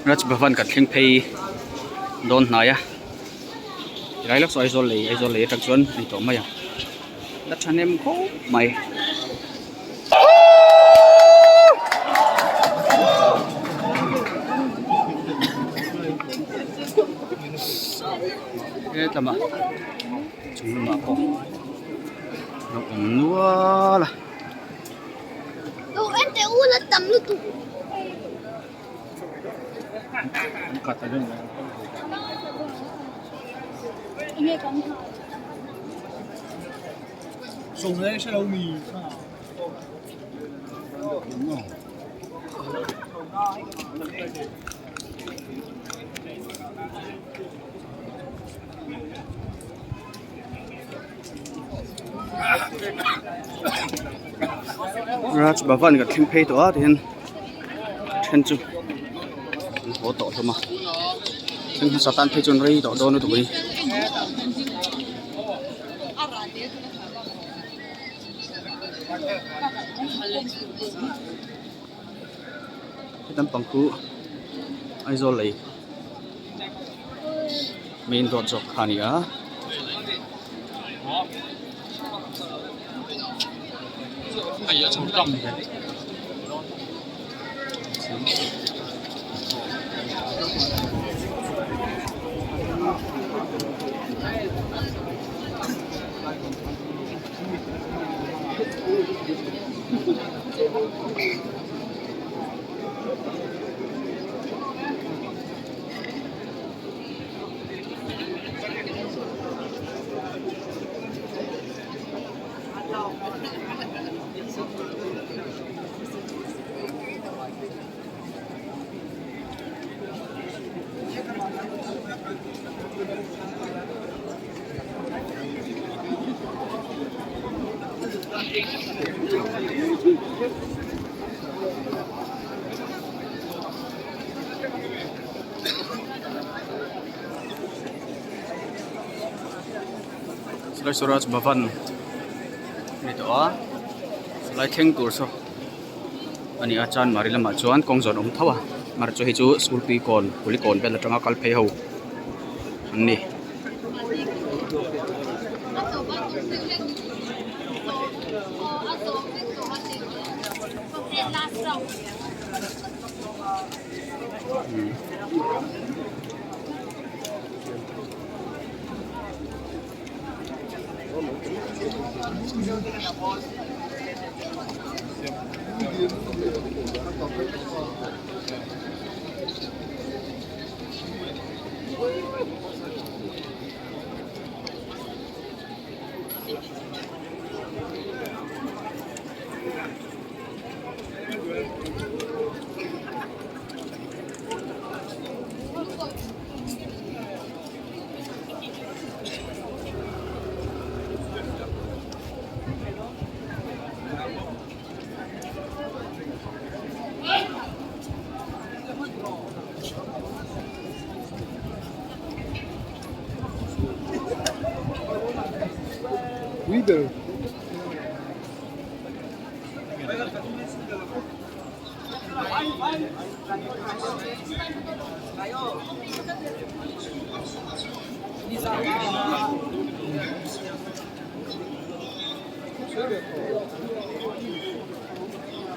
Raj Bhavan kan thleng phei dawn hnai a tilai lawk saw Aizawl lei Aizawl lei atang chuan a ni tawh mai ang la thahnem khawp mai. Hetlama chung lamah pawh lo awm nual a. Raj Bhavan kan thleng phei tawh a tihian then chu an haw tawh hlawm a then hmasa tan phei chuan rei tawh dawn lutuk a ni. He lampang khu Aizawl lei main road zawk kha a ni a. Chulai Swaraj Bhavan a ni tawh a chulai thleng tur saw a ni a chanmari lamah chuan kawng zawn a awm tho a amaherawhchu hei chu school tui kawn kulikawn vel atanga kal phei ho an ni.